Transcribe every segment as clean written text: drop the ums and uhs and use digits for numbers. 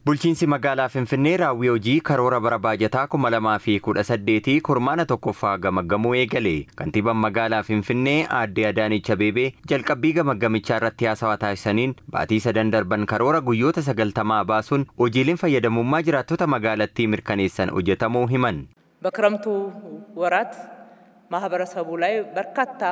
Bulchiinsi magaalaa Finfinnee raawwii hojii karoora bara baajataa 2018 kurmaana tokkoffaa gamaggamuu eegale. Kantiibaan magaalaa Finfinnee aadde Adaanech Abeebee jalqabbii gamaggamichaa irratti haasawaa taasisaniin baatii sadan darban karoora guyyoota 90 baasuun hojiileen fayyadamummaa jiraattota magaalattii mirkaneessan hojjetamuu himan. በክረምቱ ወራት ማህበረሰቡ ላይ በርካታ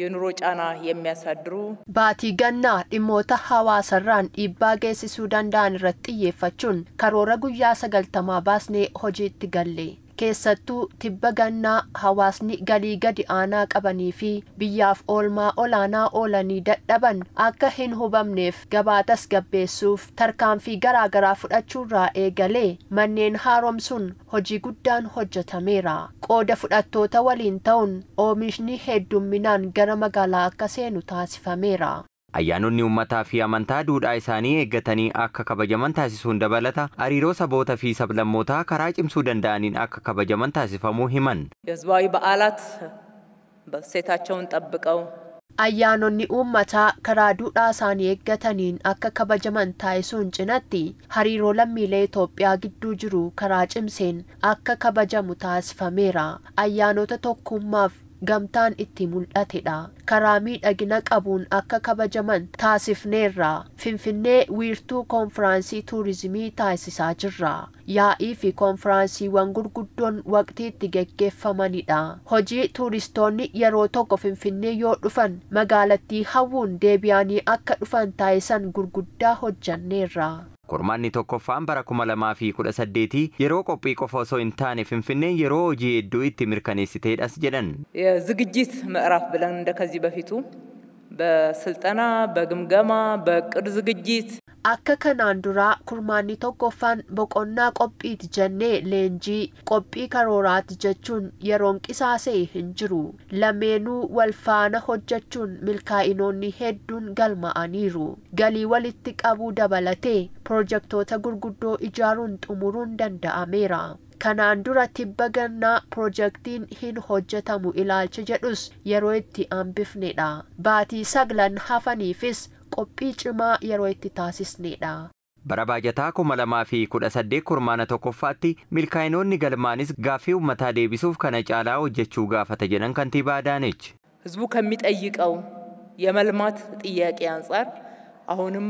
የኑሮ ጫና የሚያሳድሩ Baatii gannaa dhimmoota hawaasarraan dhiibbaa geessisuu danda'an irratti xiyyeeffachuun karoora guyyaa 90 baasnee hojiitti galle. Keessattuu tibba gannaa hawaasni galii gadi aanaa qabanii fi biyyaaf oolmaa olaanaa oolanii dadhaban akka hin hubamneef gabaa tasgabbeessuuf tarkaanfii garaagaraa fudhachuurraa eegalee manneen haaromsuun hojii guddaan hojjetameera. Qooda fudhattoota waliin ta'uun oomishni heddumminaan gara magaalaa akka seenu taasifameera. Ayyaanonni uummataa fi amantaa duudhaa isaanii eeggatanii akka kabajaman taasisuun dabalata hariiroo saboota fi sablammootaa karaa cimsuu danda'aniin akka kabajaman taasifamuu himan. የህዝባዊ በዓላት እሴታቸውን ጠብቀው Ayyaanonni uummataa karaa duudhaa isaanii eeggataniin akka kabajaman taasisuun cinatti hariiroo lammiilee Itoophiyaa gidduu jiru karaa cimseen akka kabajamu taasifameera. Ayyaanota tokkummaaf gamtaan itti mul'atedha. Karaa miidhagina qabuun akka kabajaman taasifneerra. Finfinnee wiirtuu koonfiraansii tuurizimii taasisaa jirra. Yaa'ii fi koonfiraansiiwwan gurguddoon waqtii itti geggeeffamanidha. Hojii tuuristoonni yeroo tokko Finfinnee yoo dhufan magaalattii hawwuun deebi'anii akka dhufan taasisan gurguddaa hojjanneerra. Kurmaanni tokkoffaan bara 2018 yeroo qophii qofa osoo hin taane Finfinneen yeroo hojii hedduu itti mirkaneessiteedhas jedhan. የዝግጅት ምዕራፍ ብለን እንደ ከዚህ በፊቱ በስልጠና በግምገማ በእቅድ ዝግጅት Akka kanaan duraa kurmaanni tokkoffaan boqonnaa qophiiti jennee leenjii qophii karooraati jechuun yeroon qisaasa'e hin jiru. Lameenuu wal faana hojjechuun milkaa'inoonni hedduun galma'aniiru. Galii walitti qabuu dabalatee pirojektoota gurguddoo ijaaruun xumuruun danda'ameera. Kanaan dura tibba gannaa pirojektiin hin hojjetamu ilaalcha jedhus yeroo itti hambifnedha. Baatii 9 hafaniifis qophii cimaa yeroo itti taasisnedha. Bara baajataa 2018 kurmaana tokkoffaatti milkaa'inoonni galmaanis gaaffii uummataa deebisuuf kana caalaa hojjechuu gaafata jedhan kantiibaa Adaanech. ህዝቡ ከሚጠይቀው የመልማት ጥያቄ አንጻር አሁንም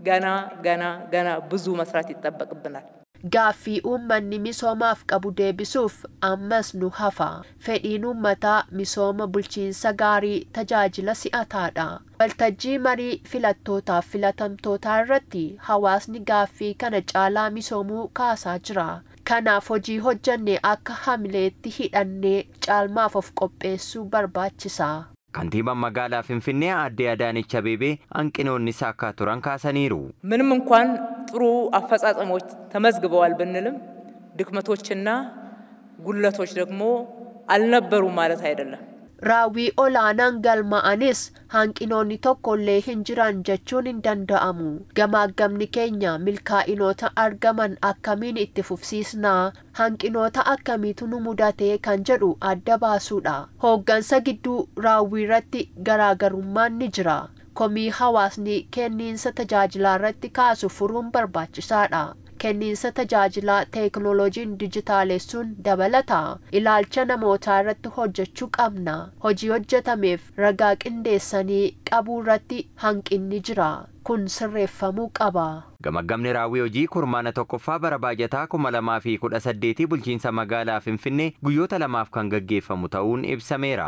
ገና ገና ገና ብዙ መስራት ይጠበቅብናል። Gaaffii uummanni misoomaaf qabu deebisuuf ammas nu hafa. Fedhiin uummataa misooma bulchiinsa gaarii tajaajila si'ataadha. Waltajjii marii filattootaaf filatamtootaa irratti hawaasni gaaffii kana caalaa misoomuu kaasaa jira. Kanaaf hojii hojjanne akka hamileetti hidhannee caalmaaf of qopheessuu barbaachisa. Kantiibaan magaalaa Finfinnee aadde Adaanech Abeebee hanqinoonni isaa akka turan kaasaniiru. ምንም እንኳን ጥሩ አፈጻጸሞች ተመዝግበዋል ብንልም ድክመቶችና ጉድለቶች ደግሞ አልነበሩም ማለት አይደለም። Raawwii olaanaan galma'anis hanqinoonni tokkollee hin jiran jechuun hin danda'amu. Gamaaggamni keenya milkaa'inoota argaman akkamiin itti fufsiisnaa, hanqinoota akkamiitu nu mudate kan jedhu adda baasuudha. Hooggansa gidduu raawwii irratti garaagarummaan ni jira. Komii hawaasni kenniinsa tajaajilaa irratti kaasu furuun barbaachisaadha. Kenniinsa tajaajilaa teeknooloojiin dijitaalessuun dabalata. Ilaalcha namootaa irratti hojjechuu qabna. Hojii hojjetameef ragaa qindeessanii qabuu irratti hanqinni jira. Kun sirreeffamuu qaba. Gamaggamni raawwii hojii kurmaana tokkoffaa bara baajataa 2018 bulchiinsa magaalaa Finfinnee guyyoota lamaaf kan gaggeeffamu ta'uun ibsameera.